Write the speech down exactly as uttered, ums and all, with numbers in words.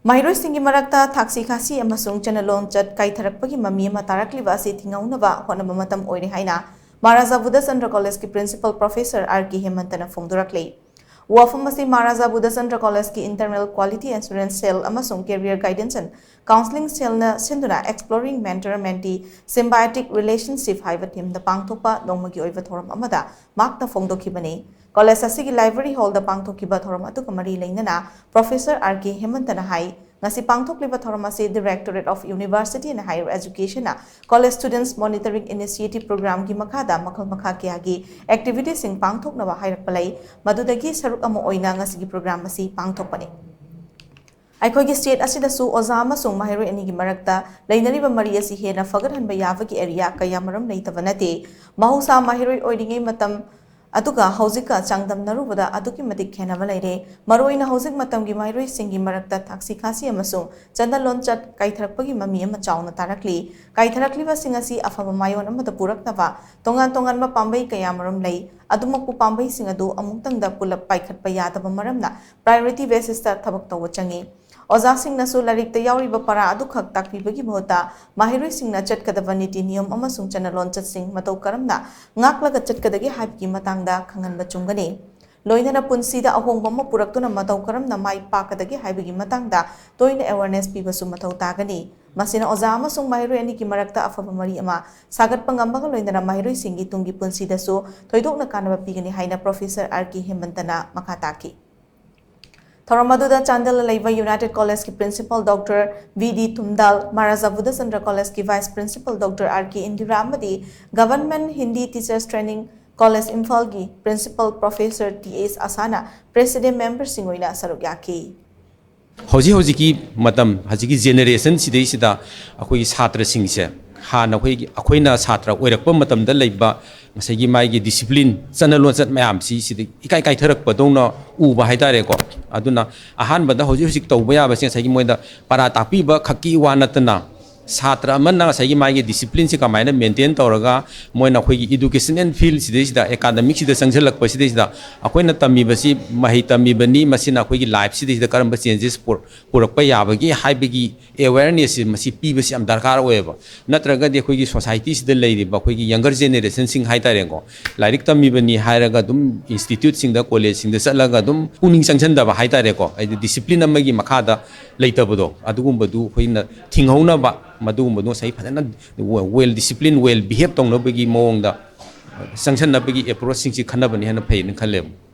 ꯃꯍꯩꯔꯣꯏꯁꯤꯡꯒꯤ ꯃꯔꯛꯇ ꯊꯥꯛꯁꯤ ꯈꯥꯁꯤ ꯑꯃꯁꯨꯡ ꯆꯠꯅ ꯂꯣꯟꯆꯠ ꯀꯥꯏꯊꯔꯛꯄꯒꯤ ꯃꯃꯤ ꯑꯃ ꯇꯥꯔꯛꯂꯤꯕ ꯑꯁꯤ ꯊꯤꯡꯍꯧꯅꯕ ꯍꯣꯠꯅꯕ ꯃꯇꯝ ꯑꯣꯏꯔꯦ ꯍꯥꯏꯅ ꯃꯍꯥꯔꯥꯖꯥ ꯕꯨꯙꯆꯟꯗ꯭ꯔ ꯀꯣꯂꯦꯖꯀꯤ ꯄ꯭ꯔꯤꯟꯁꯤꯄꯜ ꯄ꯭ꯔꯣꯐꯦꯁꯔ ꯑꯥꯔ ꯀꯦ ꯍꯦꯃꯟꯇꯅ ꯐꯣꯡꯗꯣꯔꯛꯂꯤ꯫ ꯋꯥꯐꯝ ꯑꯁꯤ ꯃꯍꯥꯔꯥꯖꯥ ꯕꯨꯙꯆꯟꯗ꯭ꯔ ꯀꯣꯂꯦꯖꯀꯤ Internal Quality Assurance Cell ꯑꯃꯁꯨꯡ Career Guidance and Counselling Cellꯅ ꯁꯤꯟꯗꯨꯅ Exploring Mentor Mentee Symbiotic Relationship ꯍꯥꯏꯕ ꯊꯤꯝꯗ ꯄꯥꯡꯊꯣꯛꯄ ꯅꯣꯡꯃꯒꯤ ꯑꯣꯏꯕ ꯊꯧꯔꯝ ꯑꯃꯗ ꯃꯍꯥꯛꯅ ꯐꯣꯡꯗꯣꯛꯈꯤꯕꯅꯤ꯫ ꯀꯣꯂꯦꯖ ꯑꯁꯤꯒꯤ ꯂꯥꯏꯕ꯭ꯔꯦꯔꯤ ꯍꯣꯜꯗ ꯄꯥꯡꯊꯣꯛꯈꯤꯕ ꯊꯧꯔꯝ ꯑꯗꯨꯒ ꯃꯔꯤ ꯂꯩꯅꯅ ꯄ꯭ꯔꯣꯐꯦꯁꯔ ꯑꯥꯔ ꯀꯦ ꯍꯦꯃꯟꯇꯅ ꯍꯥꯏ, ꯉꯁꯤ ꯄꯥꯡꯊꯣꯛꯂꯤꯕ ꯊꯧꯔꯝ ꯑꯁꯤ Directorate of University and Higher Educationꯅ College Students Monitoring Initiative Programꯒꯤ ꯃꯈꯥꯗ ꯃꯈꯜ ꯃꯈꯥ ꯀꯌꯥꯒꯤ activityꯁꯤꯡ ꯄꯥꯡꯊꯣꯛꯅꯕ ꯍꯥꯏꯔꯛꯄ ꯂꯩ꯫ ꯃꯗꯨꯗꯒꯤ ꯁꯔꯨꯛ ꯑꯃ ꯑꯣꯏꯅ ꯉꯁꯤꯒꯤ program ꯑꯁꯤ ꯄꯥꯡꯊꯣꯛꯄꯅꯤ꯫ ꯑꯩꯈꯣꯏꯒꯤ state ꯑꯁꯤꯗꯁꯨ ꯑꯣꯖꯥ ꯑꯃꯁꯨꯡ ꯃꯍꯩꯔꯣꯏ ꯑꯅꯤꯒꯤ ꯃꯔꯛꯇ ꯂꯩꯅꯔꯤꯕ ꯃꯔꯤ ꯑꯁꯤ ꯍꯦꯟꯅ ꯐꯒꯠꯍꯟꯕ ꯌꯥꯕꯒꯤ area ꯀꯌꯥ ꯃꯔꯨꯝ ꯂꯩꯇꯕ ꯅꯠꯇꯦ꯫ ꯃꯍꯧꯁꯥ ꯃꯍꯩꯔꯣꯏ ꯑꯣꯏꯔꯤꯉꯩ ꯃꯇꯝ ꯑꯗꯨꯒ ꯍꯧꯖꯤꯛꯀ ꯆꯥꯡꯗꯝꯅꯔꯨꯕꯗ ꯑꯗꯨꯛꯀꯤ ꯃꯇꯤꯛ ꯈꯦꯟꯅꯕ ꯂꯩꯔꯦ꯫ ꯃꯔꯨꯑꯣꯏꯅ ꯍꯧꯖꯤꯛ ꯃꯇꯝꯒꯤ ꯃꯍꯩꯔꯣꯏꯁꯤꯡꯒꯤ ꯃꯔꯛꯇ ꯊꯥꯛꯁꯤ ꯈꯥꯁꯤ ꯑꯃꯁꯨꯡ ꯆꯠꯅ ꯂꯣꯟꯆꯠ ꯀꯥꯏꯊꯔꯛꯄꯒꯤ ꯃꯃꯤ ꯑꯃ ꯆꯥꯎꯅ ꯇꯥꯔꯛꯂꯤ꯫ ꯀꯥꯏꯊꯔꯛꯂꯤꯕꯁꯤꯡ ꯑꯁꯤ ꯑꯐꯕ ꯃꯥꯏꯑꯣꯟ ꯑꯃꯗ ꯄꯨꯔꯛꯅꯕ ꯇꯣꯉꯥꯟ ꯇꯣꯉꯥꯟꯕ ꯄꯥꯝꯕꯩ ꯀꯌꯥ ꯃꯔꯨꯝ ꯂꯩ꯫ ꯑꯗꯨꯃꯛꯄꯨ ꯄꯥꯝꯕꯩꯁꯤꯡ ꯑꯗꯨ ꯑꯃꯨꯛꯇꯪꯗ ꯄꯨꯂꯞ ꯄꯥꯏꯈꯠꯄ ꯌꯥꯗꯕ ꯃꯔꯝꯅ priority basisꯇ ꯊꯕꯛ ꯇꯧꯕ ꯆꯪꯏ꯫ ꯑꯣꯖꯥꯁꯤꯡꯅꯁꯨ ꯂꯥꯏꯔꯤꯛꯇ ꯌꯥꯎꯔꯤꯕ ꯄꯔꯥ ꯑꯗꯨꯈꯛ ꯇꯥꯛꯄꯤꯕꯒꯤ ꯃꯍꯨꯠꯇ ꯃꯍꯩꯔꯣꯏꯁꯤꯡꯅ ꯆꯠꯀꯗꯕ ꯅꯤꯇꯤ ꯅꯤꯌꯣꯝ ꯑꯃꯁꯨꯡ ꯆꯠꯅ ꯂꯣꯟꯆꯠꯁꯤꯡ ꯃꯇꯧ ꯀꯔꯝꯅ ꯉꯥꯛꯂꯒ ꯆꯠꯀꯗꯒꯦ ꯍꯥꯏꯕꯒꯤ ꯃꯇꯥꯡꯗ ꯈꯪꯍꯟꯕ ꯆꯨꯝꯒꯅꯤ꯫ ꯂꯣꯏꯅꯅ ꯄꯨꯟꯁꯤꯗ ꯑꯍꯣꯡꯕ ꯑꯃ ꯄꯨꯔꯛꯇꯨꯅ ꯃꯇꯧ ꯀꯔꯝꯅ ꯃꯥꯏ ꯄꯥꯛꯀꯗꯒꯦ ꯍꯥꯏꯕꯒꯤ ꯃꯇꯥꯡꯗ ꯇꯣꯏꯅ awareness ꯄꯤꯕꯁꯨ ꯃꯊꯧ ꯇꯥꯒꯅꯤ꯫ ꯃꯁꯤꯅ ꯑꯣꯖꯥ ꯑꯃꯁꯨꯡ ꯃꯍꯩꯔꯣꯏ ꯑꯅꯤꯒꯤ ꯃꯔꯛꯇ ꯑꯐꯕ ꯃꯔꯤ ꯑꯃ ꯁꯥꯒꯠꯄ ꯉꯝꯕꯒ ꯂꯣꯏꯅꯅ ꯃꯍꯩꯔꯣꯏꯁꯤꯡꯒꯤ ꯇꯨꯡꯒꯤ ꯄꯨꯟꯁꯤꯗꯁꯨ ꯊꯣꯏꯗꯣꯛꯅ ꯀꯥꯟꯅꯕ ꯄꯤꯒꯅꯤ ꯍꯥꯏꯅ ꯄ꯭ꯔꯣꯐꯦꯁꯔ ꯑꯥꯔ ꯀꯦ ꯍꯦꯃꯟꯇꯅ ꯃꯈꯥ ꯇꯥꯈꯤ꯫ ꯊꯧꯔꯝ ꯑꯗꯨꯗ ꯆꯥꯟꯗꯦꯜꯗ ꯂꯩꯕ United Collegeꯀꯤ principal Doctor V D Thumdal, Maharaja Budhachandra Collegeꯀꯤ vice principal Doctor R K Indira ꯑꯃꯗꯤ Government Hindi Teachers Training College ꯏꯝꯐꯥꯜꯒꯤ principal professor T S Asana president memberꯁꯤꯡ ꯑꯣꯏꯅ ꯁꯔꯨꯛ ꯌꯥꯈꯤ꯫ ꯍꯧꯖꯤꯛ ꯍꯧꯖꯤꯛꯀꯤ ꯃꯇꯝ, ꯍꯧꯖꯤꯛꯀꯤ generation ꯁꯤꯗꯩꯁꯤꯗ ꯑꯩꯈꯣꯏꯒꯤ ꯁꯥꯇ꯭ꯔꯁꯤꯡꯁꯦ ꯍꯥꯟꯅ ꯑꯩꯈꯣꯏꯒꯤ, ꯑꯩꯈꯣꯏꯅ ꯁꯥꯇ꯭ꯔ ꯑꯣꯏꯔꯛꯄ ꯃꯇꯝꯗ ꯂꯩꯕ ꯉꯁꯥꯏꯒꯤ ꯃꯥꯒꯤ discipline, ꯆꯠꯅ ꯂꯣꯟꯆꯠ ꯃꯌꯥꯝꯁꯤ ꯁꯤꯗ ꯏꯀꯥꯏ ꯀꯥꯏꯊꯔꯛꯄꯗꯧꯅ ꯎꯕ ꯍꯥꯏꯇꯥꯔꯦꯀꯣ꯫ ꯑꯗꯨꯅ ꯑꯍꯥꯟꯕꯗ ꯍꯧꯖꯤꯛ ꯍꯧꯖꯤꯛ ꯇꯧꯕ ꯌꯥꯕꯁꯦ ꯉꯁꯥꯏꯒꯤ ꯃꯣꯏꯗ ꯄꯔꯥ ꯇꯥꯛꯄꯤꯕ ꯈꯛꯀꯤ ꯋꯥ ꯅꯠꯇꯅ ꯁꯥꯇ꯭ꯔ ꯑꯃꯅ ꯉꯁꯥꯏꯒꯤ ꯃꯥꯒꯤ ꯗꯤꯁꯤꯄ꯭ꯂꯤꯟꯁꯤ ꯀꯃꯥꯏꯅ ꯃꯦꯟꯇꯦꯟ ꯇꯧꯔꯒ ꯃꯣꯏꯅ ꯑꯩꯈꯣꯏꯒꯤ ꯏꯗꯨꯀꯦꯁꯟ ꯑꯦꯟ ꯐꯤꯜꯁꯤꯗꯩꯁꯤꯗ, ꯑꯦꯀꯥꯗꯃꯤꯛꯁꯤꯗ ꯆꯪꯁꯤꯜꯂꯛꯄꯁꯤꯗꯩꯁꯤꯗ ꯑꯩꯈꯣꯏꯅ ꯇꯝꯃꯤꯕꯁꯤ ꯃꯍꯩ ꯇꯝꯃꯤꯕꯅꯤ, ꯃꯁꯤꯅ ꯑꯩꯈꯣꯏꯒꯤ ꯂꯥꯏꯐꯁꯤꯗꯩꯁꯤꯗ ꯀꯔꯝꯕ ꯆꯦꯟꯖꯦꯁ ꯄꯨꯔꯛꯄ ꯌꯥꯕꯒꯦ ꯍꯥꯏꯕꯒꯤ ꯑꯦꯋꯦꯔꯅꯦꯁꯁꯤ ꯃꯁꯤ ꯄꯤꯕꯁꯤ ꯌꯥꯝ ꯗꯔꯀꯥꯔ ꯑꯣꯏꯌꯦꯕ꯫ ꯅꯠꯇ꯭ꯔꯒꯗꯤ ꯑꯩꯈꯣꯏꯒꯤ ꯁꯣꯁꯥꯏꯇꯤꯁꯤꯗ ꯂꯩꯔꯤꯕ ꯑꯩꯈꯣꯏꯒꯤ ꯌꯪꯒꯔ ꯖꯦꯅꯦꯔꯦꯁꯟꯁꯤꯡ ꯍꯥꯏꯇꯥꯔꯦꯀꯣ, ꯂꯥꯏꯔꯤꯛ ꯇꯝꯃꯤꯕꯅꯤ ꯍꯥꯏꯔꯒ ꯑꯗꯨꯝ ꯏꯟꯁꯇꯤꯇ꯭ꯌꯨꯠꯁꯤꯡꯗ, ꯀꯣꯂꯦꯖꯁꯤꯡꯗ ꯆꯠꯂꯒ ꯑꯗꯨꯝ ꯄꯨꯛꯅꯤꯡ ꯆꯪꯁꯤꯟꯗꯕ ꯍꯥꯏꯇꯥꯔꯦꯀꯣ, ꯍꯥꯏꯗꯤ ꯗꯤꯁꯤꯄ꯭ꯂꯤꯟ ꯑꯃꯒꯤ ꯃꯈꯥꯗ ꯂꯩꯇꯕꯗꯣ, ꯑꯗꯨꯒꯨꯝꯕꯗꯨ ꯑꯩꯈꯣꯏꯅ ꯊꯤꯡꯍꯧꯅꯕ, ꯃꯗꯨꯒꯨꯝꯕꯗꯨ ꯉꯁꯥꯏ ꯐꯖꯅ ꯋꯦꯜ ꯗꯤꯁꯤꯄ꯭ꯂꯤꯟ, ꯋꯦꯜ ꯕꯤꯍꯦꯞ ꯇꯧꯅꯕꯒꯤ ꯃꯑꯣꯡꯗ ꯆꯪꯁꯟꯅꯕꯒꯤ ꯑꯦꯄ꯭ꯔꯣꯆꯁꯤꯡꯁꯤ ꯈꯟꯅꯕꯅꯤ ꯍꯥꯏꯅ ꯐꯩꯅ ꯈꯜꯂꯦꯕ꯫